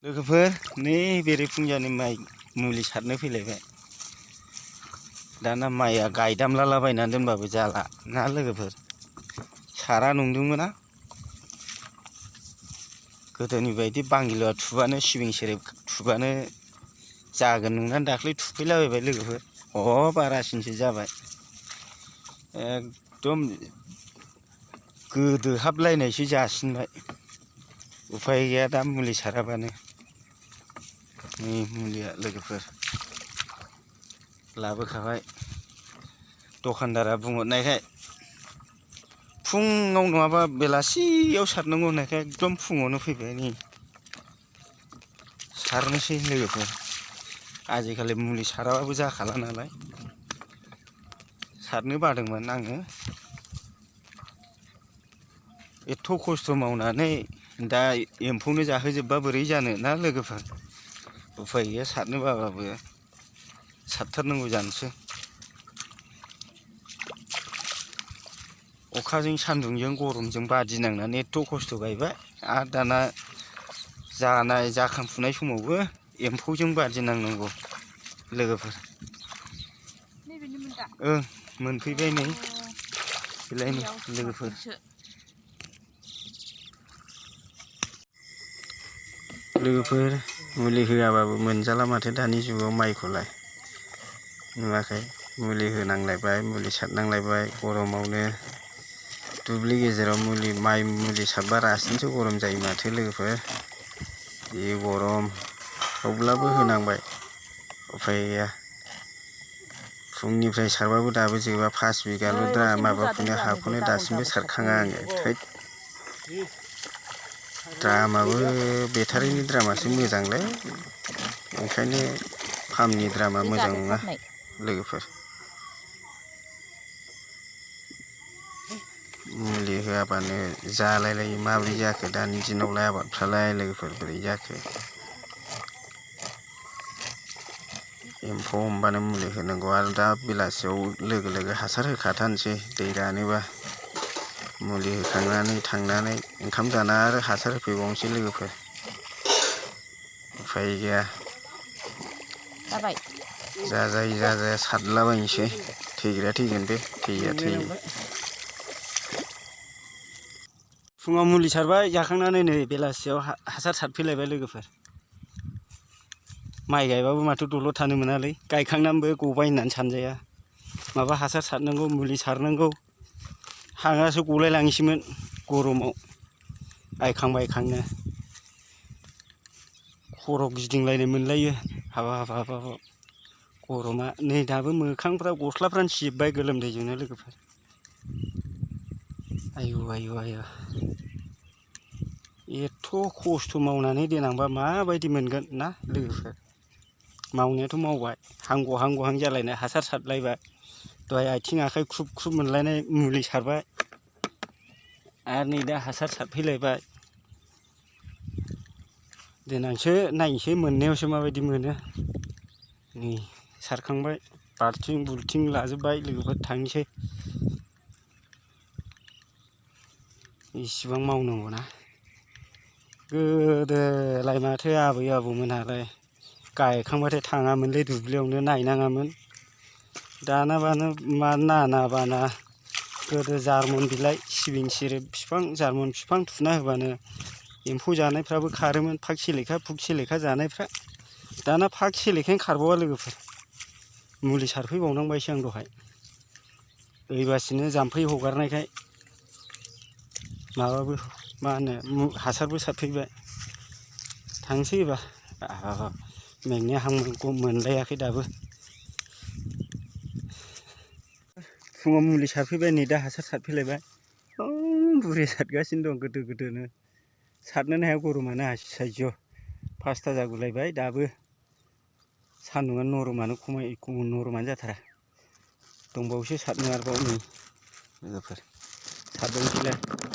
लोगोफोर नै बेरे फुंजानि माइ मुलि सारनो फैलायबाय। दाना माइया गायदामलालाबायनानै दोनबाबो जाला ना लोगोफोर। सारा नंदोंमोना गोदोनि बायदि बांगिलुआ थुबानो सिबिं सेरेब थुबानो जागोन नंनानै दाख्लै थुफैलाबायबाय लोगोफोर। बारासिनसो जाबाय। एकदम गोदोहाबलायनायसो जासिनबाय। उफाय गैया दा मुलि साराबानो। नै मुलिया लोगोफोर लाबोखाबाय। दखानदारा बुंहरनायखाय फुङाव नङाबा बेलासियाव सारनांगौ होननायखाय एकदम फुङावनो फैबाय। नै सारनोसै लोगोफोर। आजिखालि मुलि साराबाबो जाखाला नालाय सारनो बादोंमोन आङो। एथ' खस्थ' मावनानै दा एम्फौनो जाहोजोबबा बोरै जानो ना लोगोफोर। उफाय गैया सारनो बाबाबो सारथारनांगौ जानोसै। अखाजों सान्दुंजों गरमजों बादिनांनानै एथ' खस्थ' गायबाय आरो दाना जाखांफुनाय समावबो एम्फौजों बादिनांनांगौ लोगोफोर। मोनफैबाय नै बेलायनो लोगोफोर। लोगोफोर मुलि होआबाबो मोनजाला माथो दानि जुगाव माइखौलाय नुवाखै। मुलि होनांलायबाय मुलि सारनांलायबाय गरमावनो। दुब्लि गेजेराव माइ मुलि सारबा रासिनसो गरम जायो माथो लोगोफोर। जि गरम थेवब्लाबो होनांबाय उफाय गैया। फुंनिफ्राय सारबाबो दाबो जोबा 5 बिगाल' माबाखौनो हाखौनो दासिमबो सारखाङा आङो। थैद द्रामाबो बेटारिनि द्रामासो मोजांलै, ओंखायनो पाम्पनि द्रामा मोजां नङा लोगोफोर। मुलि होआबानो जालायलायो। माबोरै जाखो दानि दिनावलाय आबादफ्रालाय लोगोफोर बोरै जाखो। एम्फौ हमबानो मुलि होनांगौ आरो दा बेलासियाव लोगो लोगो हासार होखाथारनोसै दै रानोबा। मुलि होखांनानै थांनानै ओंखाम जाना आरो हासार होफैबावनोसै लोगोफोर। उफाय गैया जाजाया सारलाबायनोसै। थैग्राया थैगोन बे थैया थैयो। फुङाव मुलि सारबाय जाखांनानै नै बेलासियाव हासार सारफैलायबाय लोगोफोर। माइ गायबाबो माथो दलद थानो मोनालै, गायखांनानैबो गबाय होननानै सानजाया। माबा हासार सारनांगौ मुलि सारनांगौ हांआसो गलाय लाङोसैमोन गरमाव गायखां बायखांनो। खर' गिदिंलायनाय मोनलायो हाबाब गरमा। नै दाबो मोखांफ्रा गस्लाफ्रानो सिजोबबाय गोलोमदैजोंनो लोगोफोर। आयु एथ' खस्थ' मावनानै देनांबा माबायदि मोनगोन ना लोगोफोर। मावनायाथ' मावबाय हांग' जालायनाय हासार सारलायबाय। दहाय आथिं आखाइ ख्रुब ख्रुब मोनलायनाय मुलि सारबाय आरो नै दा हासार सारफैलायबाय। देनांसो नायनोसै मोननायावसो माबायदि मोनो। नै सारखांबाय बाल्थिं बुल्थिं लाजोबबाय लोगोफोर थांनोसै। इसिबां मावनांगौना। गोदोलाय माथो आबै आबौमोनहालाय गायखांबाथाय थाङामोनलै दुब्लियावनो नायनाङामोन। दानाबानो मा नाना बाना गोदो जार्मन बिलाइ सिबिं सेरेब बिफां जार्मन बिफां थुना होबानो एम्फौ जानायफ्राबो खारोमोन। फाग सेलेखा फुग सेलेखा जानायफ्रा दाना फाग सेलेखायानो खारबावा लोगोफोर। मुलि सारफैबावनांबायसो आं दहाय। दैबासिनो जाम्फै हगारनायखाय माबाबो मा होनो हासारबो सारफैबाय। थांसै एबार मेंनाया हां मोनलायाखै दाबो। फुङाव मुलि सारफैबाय नै दा हासार सारफैलायबाय। बुरिया सारगासिनो दं गोदोनो। सारनोनो हाया गरमानो आसैज्य 5था जागुलायबाय दाबो सान्दुंआ नरमानो जाथारा। दंबावोसो सारनो आरोबाव नै लोगोफोर सारबावनोसैलाय।